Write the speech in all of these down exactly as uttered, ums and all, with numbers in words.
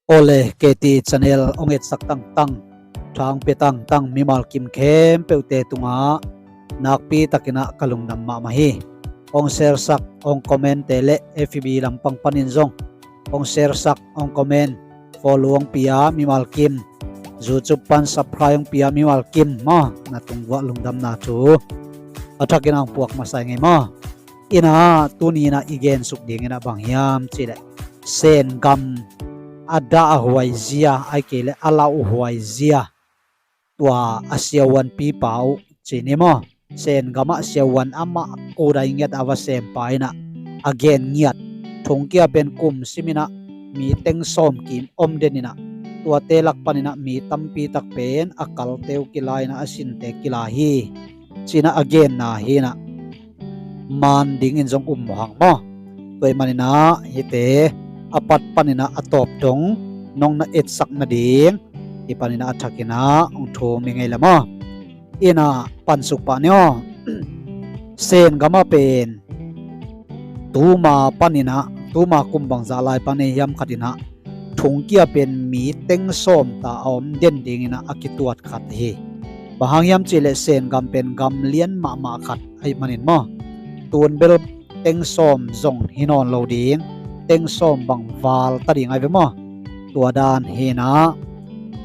Awle, K T channel hong etsak tangtang, thangpia tangtang mimal kim khempeuhte tungah nakpi takinah ka lungdam mahmah hi. Hong sharesak, hong commentte le F B lampang panin zong hong sharesak, hong comment, follow hong pia mimal kim, YouTube pan subscribe hong pia mimal kim maw, na tungah lungdamna thu a thakin hong puak masa ngei maw. Inah tuninah i gensuk dinginah bang hiam cihleh, Sen gam a dah a huai zia, ai kei le a lauhuai zia, tua a siavuanpipa uh ci ni maw. Sen gamah siavuan amah kudai ngiat a va sempa inah a gen ngiat. Thungkia pen kum siminah mi teng sawm kim om deninah, tuate lak paninah mi tampi tak pen a kalte uh kila inah a sinte kila hi, cinah a genna hinah man dingin zong um mawhang maw. Tua ih maninah hihte a pat paninah a tawp dong nong na etsak nading hih paninah a thakinah hong thum hi ngei la maw. Inah pansuk pah ni aw. Sen gamah pen tuma paninah, tuma kum bangzah lai pan ei hiam khatinah thungkia pen mi teng sawmta a om den dinginah a kituat khat hi. Bang hang hiam cihleh Sen gam pen gam lian mahmah khat ahih manin maw, tun bel teng sawm zong hi nawn lo ding, teng sawm bang val ta ding ai ve maw. Tua dan hinah,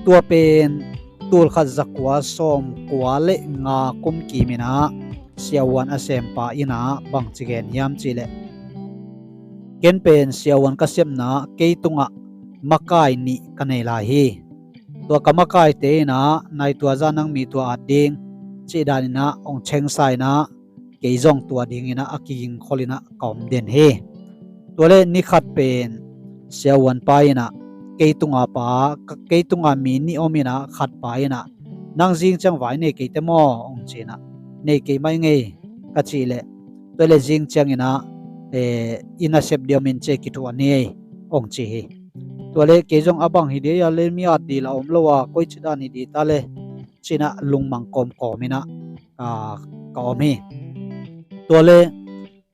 tua pen tulkhat zakua sawmkua le nga kum kiminah siavuan a sempa inah bangci gen hiam cihleh, ken pen siavuan ka sepna kei tungah makai nih ka nei lai hi. Tua ka makaite inah nai tua zah nang mi tua at ding cih daninah hong chengsa inah kei zong tua dinginah a kigingkholinah ka om den hi. Tua le ni khat pen siavuanpa inah kei tunga pa, kei tunga mi nih om inah khatpa inah, nang zing ciang vai nei keite maw hong cinah, nei kei mai ngei ka cihleh, tua le zing cianginah, eh, i nasep dih om in ci, kithuah ni ei hong ci hi. Tua le kei zong a bang hi dih a le mi at dih la om lo a, koici dan hi dih ta le cinah lungmang kawmkawm inah, ah, ka om hi. Tua le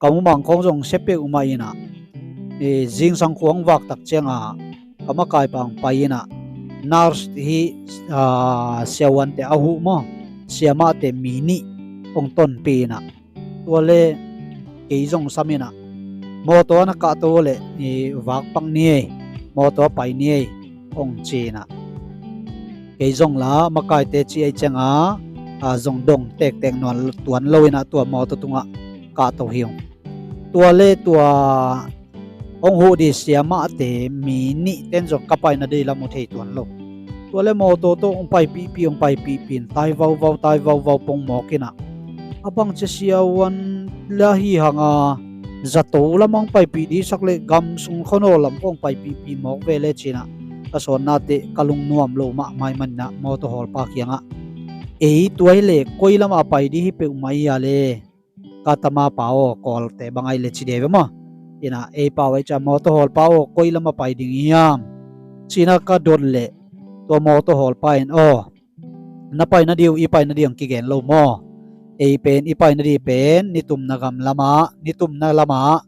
ka mumang khawng zong sia peuhmah inah, eh, zingsang khua hong vak tak cianga ka makaipa hong pai inah nurse hi, ah, siavuante a huh maw, siamahte mi nih hong tonpih inah, tua le kei zong sam inah mawtaw na kahto le, eh, vakpak ni ei, mawtaw pai ni ei hong cinah, kei zong la makaite ci ei cianga, ah, zong dong tektek nuam tuan lo inah tua mawtaw tungah kahto hi ung. Tua le tua hong huh dih siamahte mi nih ten zong ka paina dih lam uh thei tuan lo. Tua le mawtaw tawh hong paipihpih, hong paipihpih in tai vauvau, tai vauvau pong mawk inah, a bangci siavuan la hi hanga zato lamah hong paipih dihsak le gam sung khuanaw lam khawng hong paipihpih mawk ve le cinah, ka sawnnate ka lungnuam lo mahmah ih maninah mawtaw hawlpa kiangah, ei tua hi le koi lamah pai dih hi peuhmah hi a le, ka tamapa aw, Kawlte bang ai le ci dih ve maw. Inah ei pau ei ca mawtaw hawlpa aw, koi lamah pai ding hiam cinah ka dot leh, tua mawtaw hawlpa in aw, na paina dih uh i paina dih hong kigen lo maw. Ei pen i paina dih pen nitumna gam lamah, nitumna lamah,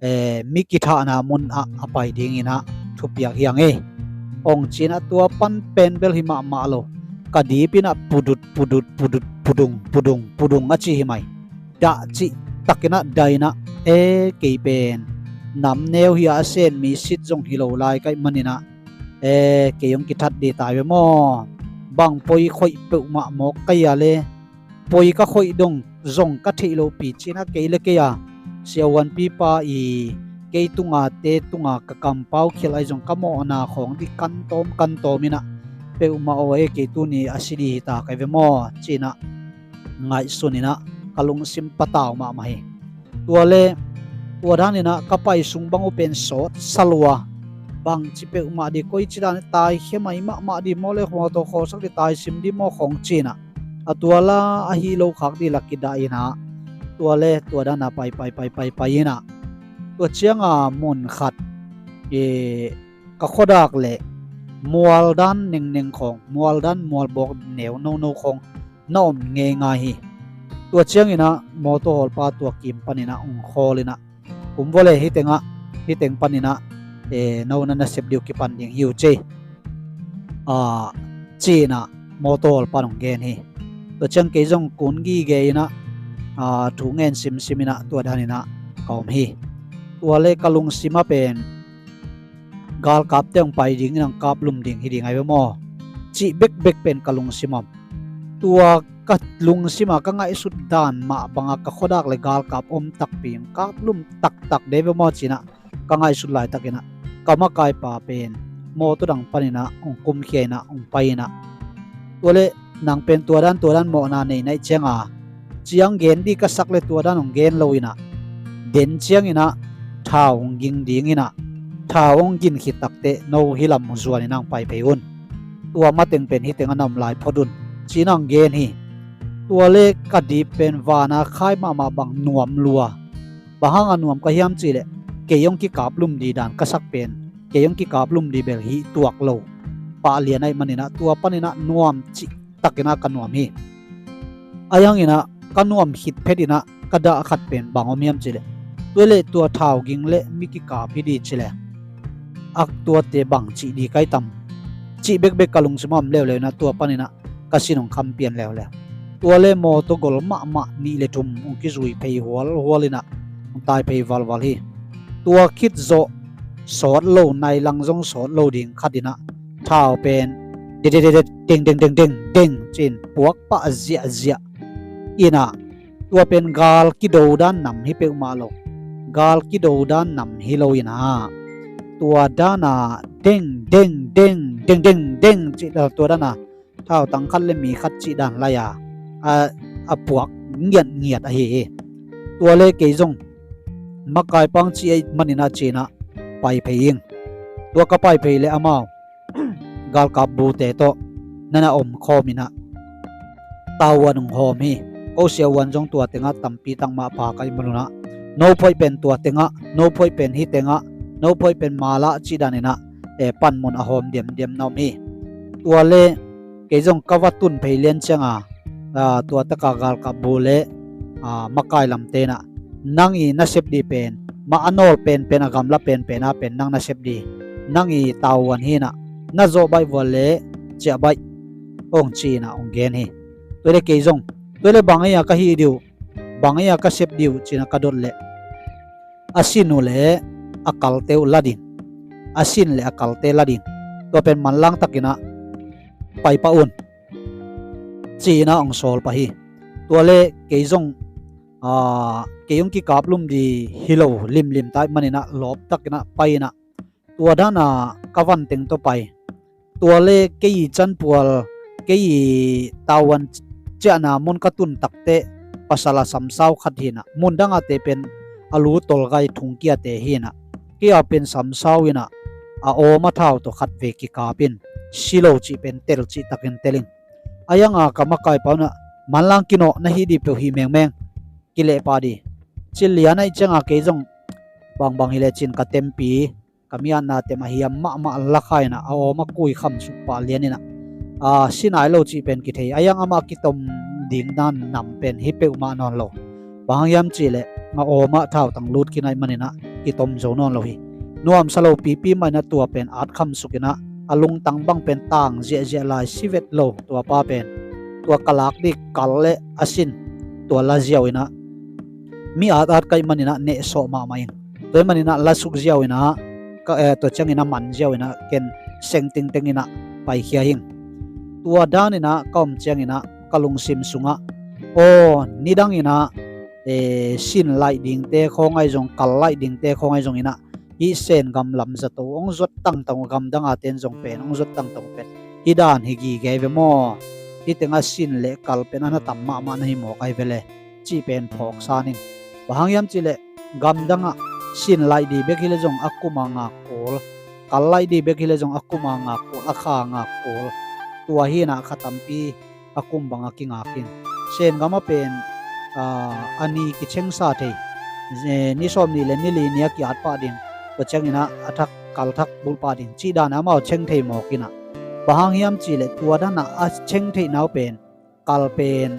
eh, mi kithahna munah a pai dinginah thupiak hi a ngei hong cinah, tua pan pen bel hi mahmah lo, ka dipinah pudut pudut pudut pudung pudung pudung a ci hi mai. Dah cih takinah dainah, eh, kei pen namneu hi a, a Sen mi sit zong hi lo lai ka ih maninah, eh, kei hong kithat dih tai ve maw. Bang poi khoih peuhmah mawk ka hi a le, poi ka khoih dong zong ka theih lopi cinah kei le kei a siavuanpipa i kei tunga te tunga ka kampau khial ai zong ka mawhna khawng dih kantawm kantawm inah, peuhmah aw e, kei tuni a si dih hi ta ka hi ve maw cinah ngaihsun inah ka lungsim patau mahmah hi. Tua le tua daninah ka pai sung bang uh pen sawt sa lua, bangci peuhmah dih, koici dan taikhia mai mahmah dih maw le, mawtaw khawlsak dih, taisim dih maw khawng cinah, a tua la ahi lo khak dih la kidah inah, tua le tua dana pai pai pai pai pai inah, tua cianga mun khat, eh, ka khuadak le mualdan nengneng khawng, mualdan mualbawk neu nono khawng na om ngeingai hi. Tua ciangin ah mawtaw hawlpa tua kim panin ah hong khawl in ah, kum vua le, hih teng ah, hih teng panin ah, eh, no na nasep ding uh kipan ding hi uh ci-in, ah, ci-in ah mawtaw hawlpa in hong gen hi. Tua ciang kei zong kun gige in ah, ah, thu ngen simsim in ah tua danin ah ka om hi. Tua le ka lungsim ah pen galkapte hong pai ding in ah hong kaplum ding hi ding ahi ve maw, cih bekbek pen ka lungsim ah om. Tua ka lungsim ah ka ngaihsut dan mah bangah ka khuadak le galkap om takpi, hong kaplum taktak ding ve maw ci-in ah ka ngaihsut laitakin ah ka makaipa pen mawtaw dang panin ah hong kumkhia in ah hong pai in ah, tua le nang pen tua dan tua dan mawhna nei na hih ciang a, ciang gen ding ka sak le tua dan hong gen lo in ah, den ciangin ah thau hong ging ding in ah, thau hong ging khit takteh no hih lam uh zuan in ah hong pai phei un. Tua mateng pen hih teng ah na om lai phot un, ci-in ah hong gen hi. Tua le ka dip pen van a khai mahmah bang nuam lua. Bang hang a nuam ka hiam cih leh, kei hong kikaplum ding dan ka sak pen, kei hong kikaplum ding bel hi tuak lo, pah lian ahih manin ah tua panin ah nuam cih takin ah ka nuam hi. Ahi hangin ah ka nuam khit phet in ah ka dah khat pen bang om hiam cih leh, tua le tua thau ging le mi kikap hi ding ci le, a tuate bang cih ding ka hi tam, cih bekbek ka lungsim ah om leuleu in ah tua panin ah ka sin hong kham pian leuleu. Tua le mawtaw gol mahmah nih le thum hong kizui phei hualhual in ah hong tai phei valval hi. Tua khit zawh sawt lo, nai lang zong sawt lo ding khat in ah thau pen dedededet, deng deng deng deng deng ci-in puak pah ziahziah in ah, tua pen gal kido dan nam hi peuhmah lo, gal kido dan nam hi lo in ah, tua dan a deng deng deng deng deng deng cih dan, tua dan a thautang khat le mi khat cih dan lai a, a, a puak ngiatngiat ahi hi. Tua le kei zong makaipa hong cih ahih manin ah ci-in ah pai phei ing. Tua ka pai phei le amau galkap bute tawh na na om khawm in ah tauhuan hong hawm hi. Ko siahuan zong tua teng ah tampi tak mah pha ka hih man un ah, no phoih pen tua teng ah, no phoih pen hih teng ah, no phoih pen mal ah cih dan in ah, eh, panmun a hawm diamdiam na om hi. Tua le kei zong ka va tun phei lian ciang a, ah, tua tak a galkap bu le, ah, makai lamte in ah, nang i nasep ding pen, mah a nawl penpen, a gamla penpen a pen nang nasep ding, nang i tauhuan hi in ah, na zawh baih vua le ciah baih, hong ci-in ah hong gen hi. Tua le kei zong, tua le bang hi a ka hih ding uh, bang hi a ka sep ding uh ci-in ah ka dot leh, a sin uh le a kalte uh la ding, a sin le a kalte la ding, tua pen manlang takin ah pai pah un, ci-in ah hong sawl pah hi. Tua le kei zong, ah, kei hong kikaplum ding hi lo limlim ta ahih manin ah lawp takin ah pai in ah, tua dan a ka van teng tawh pai. Tua le kei i canpual, kei i tauhuan ciahna mun ka tun takteh, pasal a samsau khat hi in ah, mun dang a te pen a lu tolgai thungkia te hi in ah, kei a pen samsau in ah, a awm a thau tawh khat vei kikap in, si lo cih pen tel cih takin tel ing. Ahi hang a ka makaipa un ah, manlang kinawh, na hih ding peuh hi mengmeng, kileh pah ding, ci lian ahih ciang a kei zong bangbang hi leh ci-in ka tempi, ka mi-atna tem a hiam mahmah la kha in ah, a awm a kui khamsuk pah lian in ah, ah, si nai lo cih pen kithei, ahi hang amah kitom ding dan nam pen hi peuhmah nawn lo. Bang hang hiam cih leh a awm ah thautang lut khin ahih manin ah kitom zo nawn lo hi. Nuamsa lo pipi mah in ah tua pen at khamsuk in ah, a lungtang bang pen tang ziahziah lai, si vet lo tua pa pen. Tua ka lak ding kal le a sin, tua la ziau in ah, mi atat ka hih manin ah nehsawh mahmah ing. Tua hih manin ah la suk ziau in ah, ka, eh, tua ciangin ah man ziau in ah ken seng tengteng in ah paikhia hing. Tua dan in ah ka om ciangin ah ka lungsim sungah, aw, nidang in ah, eh, sin laih dingte khawng ahi zong, kal laih dingte khawng ahi zong in ah, hih Sen gam lam zato hong zuat tangtang uh, gamdang a ten zong pen hong zuat tangtang uh pen, hih dan hi gige ve maw? Hih tengah sin le kal pen a na tam mahmah na hi mawk ahi ve le, cih pen phawk sa ning. Bang hang hiam cih leh, gamdangah sin laih ding bek hi leh zong a kum a ngak kul, kal laih ding bek hi leh zong a kum a ngak kul, a kha a ngak kul. Tua hi in ah kha tampi a kum bang a kingak in. Sen gam ah pen, ah, a ni kichengsa thei, eh, ni sawmnih le ni li ni a ki-at pah ding, tua ciangin ah a thak, kal thak bulh pah ding, cih dan ah amau cheng thei mawk in ah. Bang hang hiam cih leh tua dan ah a cheng theihna uh pen, kal pen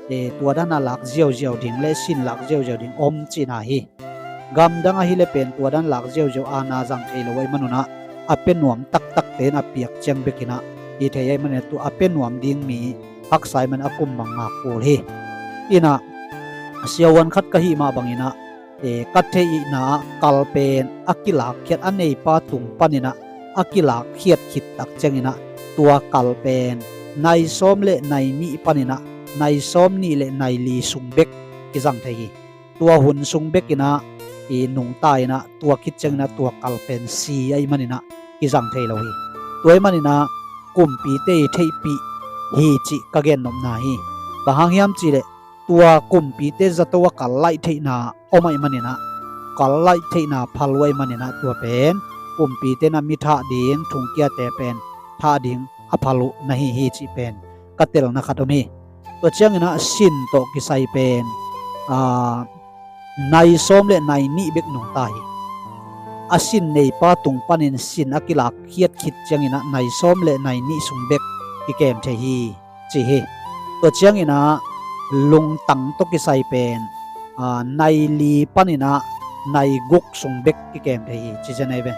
eh, tua dan a lak ziauziau ding le sin lak ziauziau ding om cihna hi. Gamdang ahih leh pen tua dan lak ziauziau aana zang thei lo ahih manun ah a pia nuam taktakte in a piak ciang bek in ah hi thei ahih manin ah tua a pia nuam ding mi haksa ahih manin a kum bang ngak kul hi. In ah siavuan khat ka hih mah bangin ah, eh, ka theihna ah kal pen a kilakkhiat a neipa tung panin ah a kilakkhiat khit tak ciangin ah tua kal pen nai sawm le nai nih panin ah nai sawm nih le nai li sung bek kizang thei hi. Tua hun sung bek in ah i nungta in ah tua khit ciangin ah tua kal pen si ahih manin ah kizang thei lo hi. Tua ahih manin ah kumpite i theihpih hi cih ka gennopna hi. Bang hang hiam cih leh tua kumpite zato a kal laih theihna om ahih manin ah kal laih theihna phal uh ahih manin ah tua pen kumpite in ah mi thah ding thongkiate pen thah ding a phal uh na hi hi cih pen ka telna khat om hi. Tua ciangin ah sin tawh kisai pen, aa, nai sawm le nai nih bek nungta hi. A sin neipa tung panin sin a kilakkhiat khit ciangin ah nai sawm le nai nih sung bek kikem thei hi ci hi. Tua ciangin ah lungtang tawh kisai pen, aa, nai li panin ah nai guk sung bek kikem thei hi ci zen ahi ve.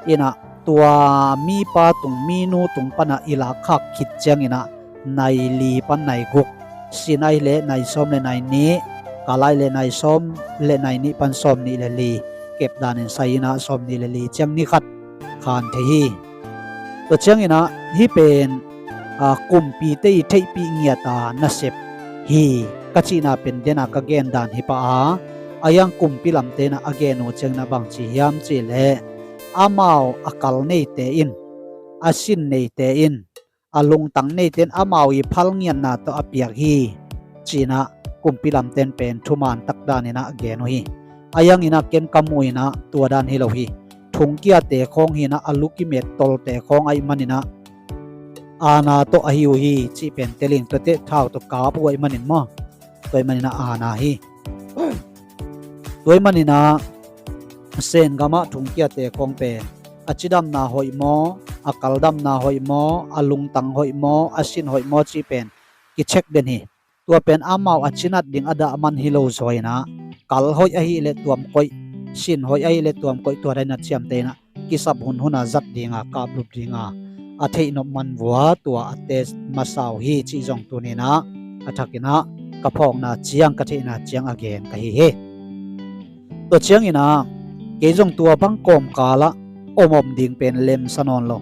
In ah tua mipa tung minu tung pan ah i lakkhak khit ciangin ah nai li pan nai guk, sin ahih leh nai sawm le nai nih, kal ahih leh nai sawm le nai nih pan sawm nih le li, kep danin sai in ah sawm nih le li ciang ni khat khan thei hi. Tua ciangin ah hih pen, aa, kumpite i theihpih ngiat a nasep hi ka cihna pen den a ka gen dan hi pah a, a hiang kumpi lamte in ah a gen uh ciangin ah bang ci hiam cih leh amau a kal neite in, a sin neite in, a lungtang neite in amau i phal ngiatna tawh a piak hi ci-in ah kumpi lamte in pen thuman tak danin ah gen uh hi. A hiangin ah ken ka muh in ah tua dan hi lo hi. Thongkiate khawng hi in ah a lu kimet tolte khawng ahih manin ah aana tawh ahi uh hi cih pen tel ing, tuate thau tawh kap uh ahih manin maw. Tua ahih manin ah aana hi. Tua ahih manin ah Sen gam ah thongkiate khawng pen a cidamna hoih maw, a kaldamna hoih maw, a lungtang hoih maw, a sin hoih maw cih pen kicheck den hi. Tua pen amau a cinat ding a dah man hi lo zaw in ah kal hoih ahih leh tuam koih, sin hoih ahih leh tuam koih, tua dan in ah ciamteh in ah kisap hunhun a zat ding a, kaplup ding a, a theih nop man vua tua a test masa uh hi cih zong tuni in ah a thak in ah ka phawkna ciang, ka theihna ciang a gen ka hi hi. Tua ciangin ah kei zong tua bang kawmkal ah om om ding pen lemsa nawn lo,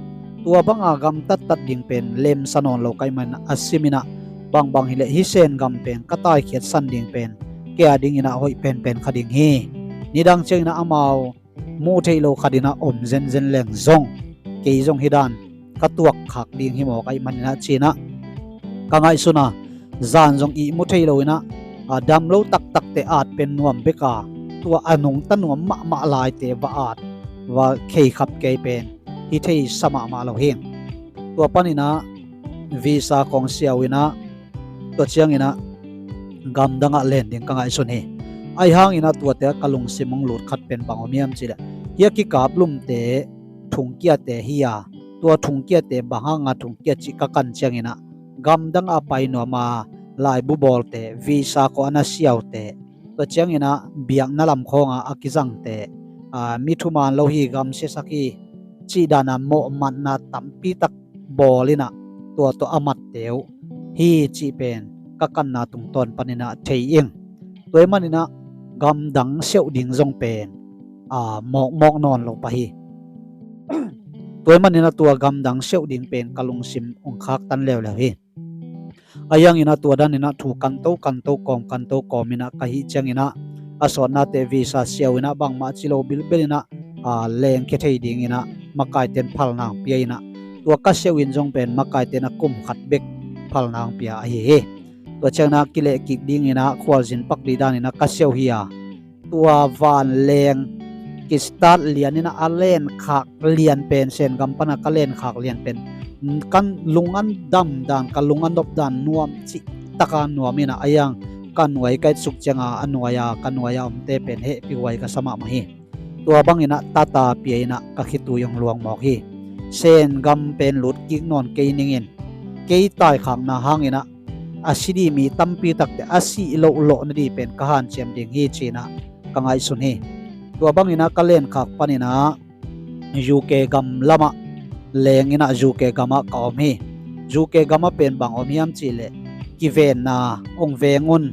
tua bang a gamtat tat ding pen lemsa nawn lo ka hih manin ah a sim in ah bangbang hi leh hih Sen gam pen ka taikhiat san ding pen kei a dingin ah hoih penpen kha ding hi. Nidang ciangin ah amau muh theih lo khat in ah om zenzen leng zong kei zong hih dan ka tuak khak ding hi mawk ahih manin ah ci-in ah ka ngaihsun a, zan zong ihmu thei lo in ah, a, dam lo taktakte at pen nuam bek a, tua a nungta nuam mahmah laite va at, va kheikhap kei pen hi theisa mahmah lo hi. Tua panin ah visa khawng siau in ah, tua ciangin ah gamdang ah len ding ka ngaihsun hi. Ahi hangin ah tuate ah ka lungsim hong lut khat pen bang om hiam cih leh, hih a kikaplumte thongkiate hi a, tua thongkiate bang hang a thongkia cih ka kan ciangin ah gamdang a pai nuam a laibu bawlte, visa khawng a na siaute, tua ciangin ah biakna lam khawng a a kizangte, a, mi thuman lo hi, gam siasak hi cih dan a mawhmatna tampi tak bawl in ah tua tawh a matte uh hi cih pen ka kanna tungtawn panin ah thei ing. Tua ahih manin ah gamdang siau ding zong pen, a, mawkmawk nawn lo pah hi. Tua ahih manin ah tua gamdang siau ding pen ka lungsim hong khaktan leuleu hi. Ahi hangin ah tua danin ah thu kanto kanto kawm, kanto kawm in ah ka hih ciangin ah a sawtnate visa siau in ah bangmah ci lo bilbel in ah, a, lengkhia thei dingin ah makaite in phalna hong pia in ah, tua ka siau in zong pen makaite in ah kum khat bek phalna hong pia ahi hi. Tua ciangin ah kilehkik dingin ah khualzin pak dih danin ah ka siau hi a, tua vanleng kistart lian in ah a lenkhak lian pen, Sen gam pan a ka lenkhak lian pen, ka lung a dam dan, ka lung a nop dan nuam cih tak a nuam in ah, ahi hang ka nuai ka et suk ciang a, a nuai a, ka nuai a omte pen hehpihhuai ka sa mahmah hi. Tua bangin ah tata pia in ah ka khitui hong luang mawk hi. Sen gam pen lutkik nawn kei ning in, kei taikhakna hangin ah a si dih mi tampi takte a sih loh loh nadih pen ka hanciam ding hi ci-in ah ka ngaihsun hi. Tua bangin ah ka lenkhak panin ah U K gam lamah leng in ah U K gamah ka om hi. U K gamah pen bang om hiam cih leh kivenna, hong veng un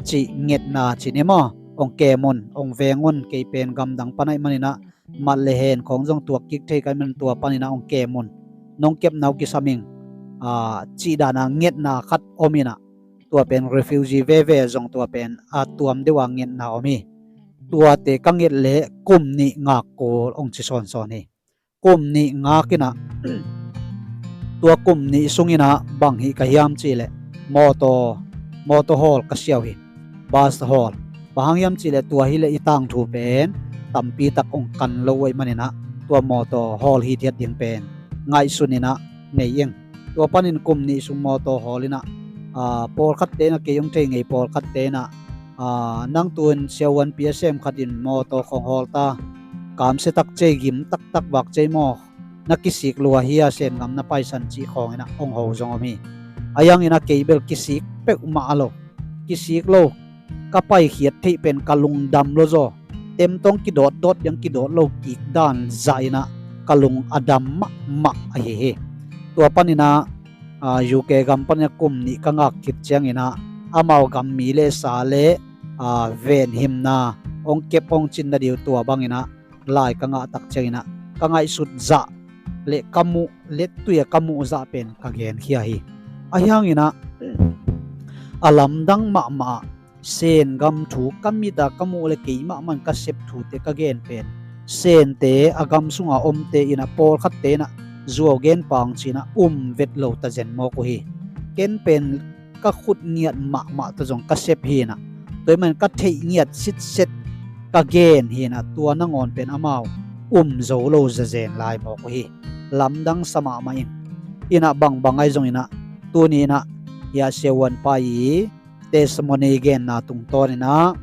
cih ngetna ci ni maw, hong kem un, hong veng un, kei pen gamdang pan ahih manin ah mat le hen khawng zong tuak kik thei ka hih manin tua panin ah hong kem un, nong kepna uh kisam ing, cih dan a ngetna khat om in ah, tua pen refugee veve zong tua pen a tuam deuh a ngetna om hi. Tuate ka nget leh kum nih ngak kul hong ci sawnsawn hi. Kum nih ngak in ah tua kum nih sungin ah bang hih ka hiam cih leh mawtaw, mawtaw hawl ka siau hi. Bus hawl. Bang hang hiam cih leh tua hi leh i tangthu pen tampi tak hong kan lo uh ahih manin ah tua mawtaw hawl hithiat ding pen ngaihsun in ah nei ing. Tua panin kum nih sung mawtaw hawl in ah, pawlkhatte in ah, kei hong thei ngei pawlkhatte in ah, nang tu-in siavuanpi a sem khat in mawtaw khawng hawl ta, kamsia tak cei, gim taktak vak cei maw, na kisik lua hi a, Sen gam na paisan cih khawng in ah hong ho zong om hi. Ahi hangin ah kei bel kisik peuhmah lo, kisik lo, ka paikhiat theih pen ka lungdam lo zaw, temtawng kidawtdawt piang kidawt lo kik dan zah in ah ka lung a dam mahmah ahi hi. Tua panin ah U K gam panin ah kum nih ka ngak khit ciangin ah amau gam mi le sa le venhimna hong kep hong cin nadih uh tua bangin ah lai ka ngah tak ciangin ah ka ngaihsut zah le ka muh, lettui a ka muh zah pen ka genkhia hi. Ahi hangin ah a lamdang mahmah ah Sen gam thu ka mit a ka muh le keimah man ka sep thute ka gen pen Sente a gam sunga omte in ah pawlkhatte in ah zuau gen pang ci-in ah um vet lo ta zen mawk uh hi. Ken pen ka khut ngiat mahmah tawh zong ka sep hi in ah, tua ahih manin ka theih ngiat sitset ka gen hi in ah, tua nangawn pen amau um zo lo zazen lai mawk uh hi. Lamdang sa mahmah in, in ah bangbang ahi zongin ah tuni in ah hih a siavuanpa i testimony genna tungtawn in ah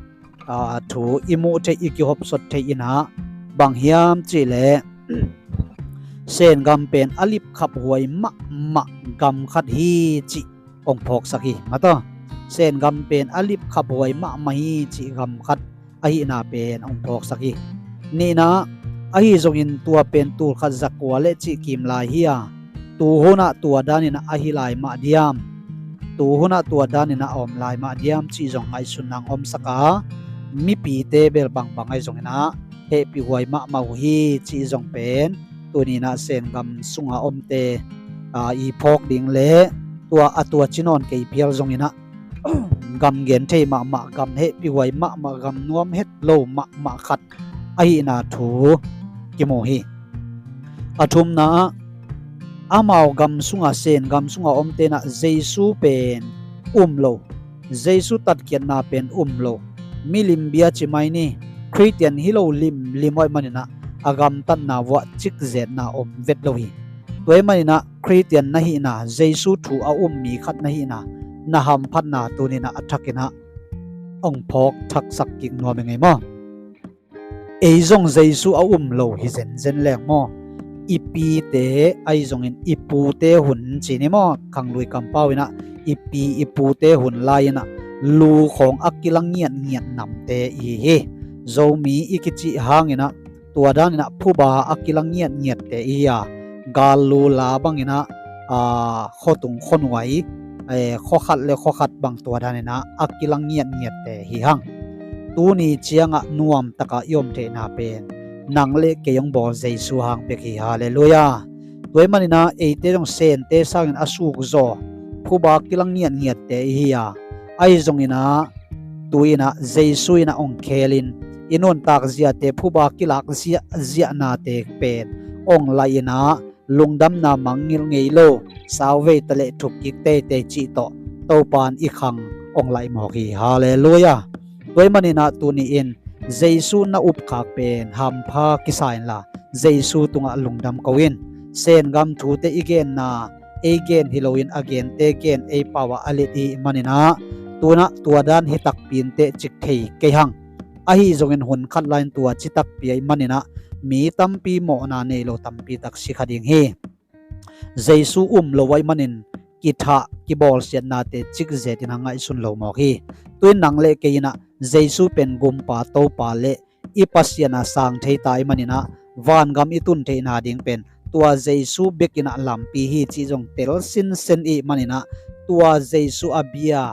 thu i muh theih, i kihopsot theih in ah bang hiam cih leh Sen gam pen a lipkhaphuai mahmah gam khat hi cih hong phawksak hi. Mataw, Sen gam pen a lipkhaphuai mahmah hi cih gam khat ahihna pen hong phawksak hi. Nihna, ahi zongin tua pen tulkhat zakua le cih kim lai hi a, tuhun ah tua danin ah ahi lai mah diam, tuhun ah tua danin ah a om lai mah diam cih zong ngaihsutna hong omsak a, mipite bel bangbang ahi zongin ah hehpihhuai mahmah uh hi cih zong pen tuni in ah Sen gam sunga omte i phawk ding le tua a tua ci nawn kei phial zongin ah gam gen thei mahmah, gam hehpihhuai mahmah, gam nuam het lo mahmah khat ahihna thu kimu hi. A thumna ah amau gam sunga, Sen gam sunga omte in ah Jesu pen um lo, Jesu tatkhiatna pen um lo, milim bia ci mai ni, Khristian hi lo limlim uh ahih manin ah a gamtatna vuah cikzetna om vet lo hi. Tua ahih manin ah Khristian na hihna, Jesu thu a um mi khat na hihna na hamphatna tuni in ah a thakin ah hong phawk thaksak kik nuam i ngei maw? Ei zong Jesu a um lo hi zenzen leng maw? I pite ahi zongin i pute hun ci ni maw? Khanglui kampau in ah i pi i pute hun lai in ah lu khawng a kila ngiatngiat namte i hi hi. Zomi i kicih hangin ah tua danin ah phuba a kila ngiatngiatte i hi a, gallu la bangin ah khuatung khuanuai, khua khat le khua khat bang tua danin ah a kila ngiatngiatte hi hang. Tuni ciangah nuamtaka i om theihna pen nang le kei hong bawl Jesu hang bek hi. Halleluiah. Tua ahih manin ah eite zong Sente sangin a sukzaw phuba kila ngiatngiatte i hi a, ahi zongin ah tu-in ah Jesu in ah hong khelin i nuntak ziate, phuba kilak ziahziahnate pen hong laih in ah lungdamna mangngilh ngei lo, sauvei ta leh thukkik teitei cih tawh Topa in i khang hong laih mawk hi. Halleluiah. Tua ahih manin ah tuni-in Jesu na upkhak pen hampha kisa inla Jesu tungah lungdam ko in. Sen gam thute i genna ei gen hi loin a gente gen ei pau ah a let i hih manin ah tu-in ah tua dan hi takpi inteh cik thei kei hang. Ahi zongin hun khat lai-in tua ci takpi ahih manin ah mi tampi mawhna nei lo tampi tak si kha ding hi. Jesu um lo ahih manin kithah kibawlsiatnate cikzetin a ngaihsun lo mawk hi. Tuin nang le kei in ah Jesu pen Gumpa Topa le i Pasian a sang thei ta ahih manin ah vangam i tun theihna ding pen tua Jesu bek in ah lampi hi cih zong tel sinsen i hih manin ah tua Jesu a bia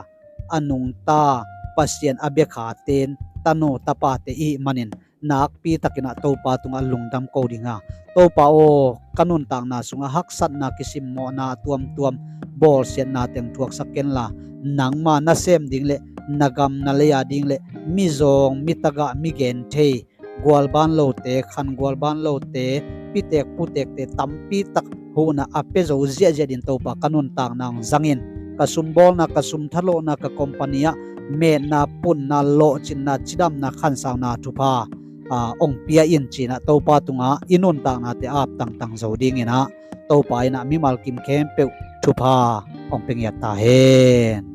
a nungta Pasian a biakhaten tanu tapate i hih manin nakpi takin ah Topa tungah lungdam ko ding a, Topa aw, ka nuntakna sungah haksatna kisimmawhna a tuamtuam bawlsiatna teng thuaksak kenla nangma nasem ding le na gam na lei a ding le mizawng mitagah mi genthei gualban lote, khan gualban lote, pitek putekte tampi tak huhna a pia zo ziahziah din Topa ka nuntakna hong zangin ka sumbawlna, ka sumthalawhna, ka company ah metna, punna, lawhcinna, cidamna, khansauna thupha a hong pia in ci-in ah Topa tungah i nuntaknate ap tangtang zo dingin ah Topa in ah mimal kim khempeuh thupha hong pia ngiat ta hen.